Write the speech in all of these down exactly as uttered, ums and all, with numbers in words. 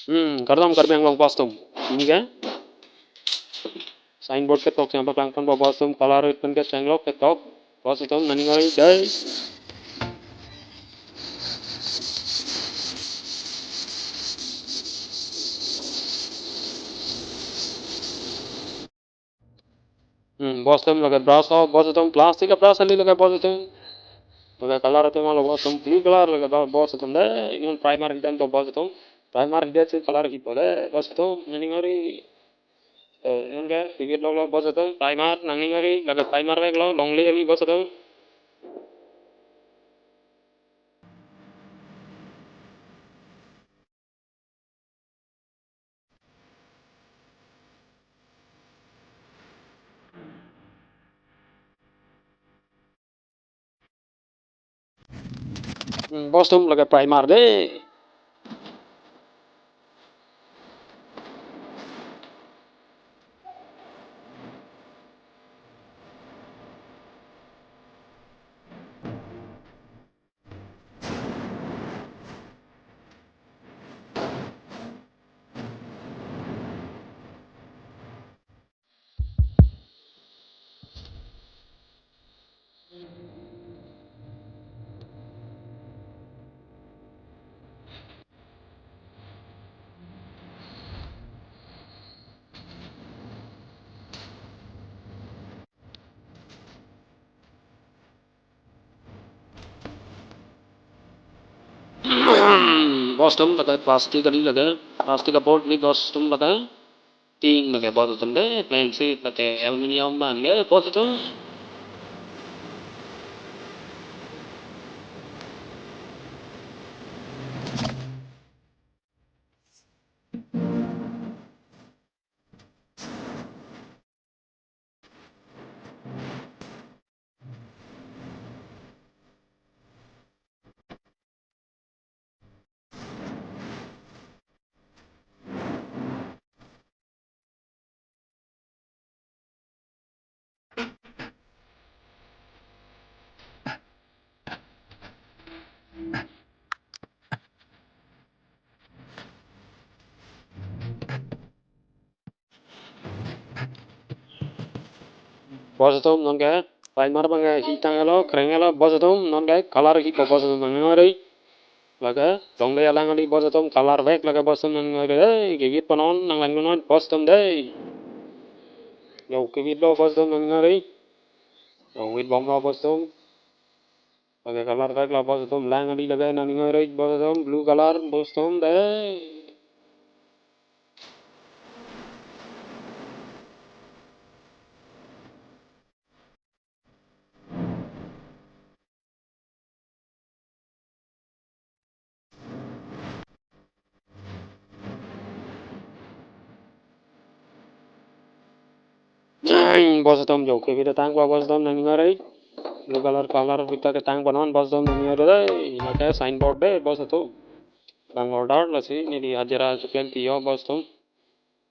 Hmm, kardom Karbi Anglong bos atum. Ini ke signboard ketok si nangpaklang ponpo bos atum, color pen ke chenglok ketok bos atum, nangning oi dei. Hmm, bos atum lake brush lo, bos atum plastic a-brush kali lake bos atum. Lake color atum lo bos atum, blue color lake bos atum dei, non primer hidam do bos atum. Primer hidet si color hipo dei bos atum, nangning oi. Eh, non ke pivit lok lo bos atum, primer nangning oi, lake primer vek lo, longle kali bos atum. Hmm, bos atum lake primer dei. Bos atum lake plastic kali lake, plastic a-board kali bos atum lake. Tin lake bos atum dei, plain sheet lake aluminium abang ke bos atum. Bos atum, non ke primer abang ke hi tanglo, krenglo bos atum, non ke color hipo bos atum, nangning oi dei. Lake longle alang kali bos atum, color vek lake bos atum, nangning oi dei. Kivit ponnon, nanglang non bos atum dei. Yo, kivit lo bos atum, nangning oi dei. Yo, vit bomlo bos atum. Lake color vek lo bos atum, lang kali lake, nangning oi dei bos atum, blue color bos atum dei. Bos atum, yo, kivit tangpo bos atum, nangning oi dei. Blue color, color vit ta ketang ponnon bos atum, nangning oi dei. Lake signboard dei bos atum. Bang order lasi neli hajira chupen piyo bos atum.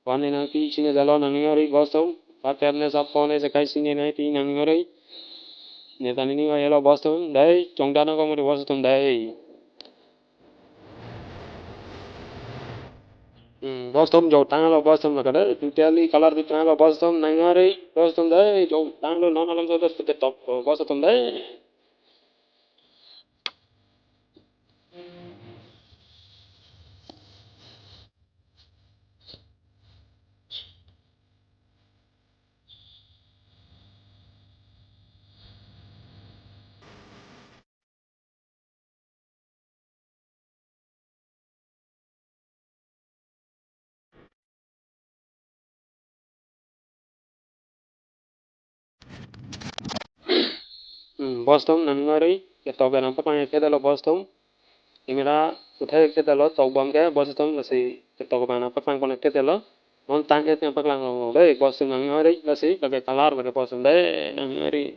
One nangpi chini dalo, nangning oi dei bos atum. Pater ne sapon ne sekai chini nangpi, nangning oi dei. Ne ta nangning oi lo bos atum dei, chongdana komuri bos atum dei. Hmm, bos atum, yo tanglo bos atum lake dei. Totally color vit tanglo bos atum, nangning oi dei bos atum dei. Yo tanglo, non alam so bos atum dei. Hmm, bos atum, nangning oi dei, ketok ke nangpaklang thekthe lo bos atum. Camera uthai thekthe lo, tok bom ke bos atum, lasi ketok abang nangpaklang pon thekthe lo. Non tang ke nangpaklang long long dei bos atum, nangning oi dei, lasi lake color lake bos atum dei, nangning oi dei.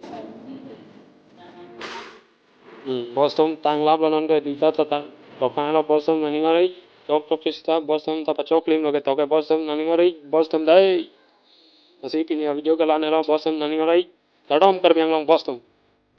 Hmm, bos atum, tanglaplo non ke, duita ta tang. Tok tanglo bos atum, nangning oi dei. Tok tok sita bos atum ta pachoklim lo ketok ke bos atum, nangning oi dei bos atum dei. Lasi pini a-video ke la-an lo bos atum, nangning oi dei. Kardom Karbi Anglong bos atum.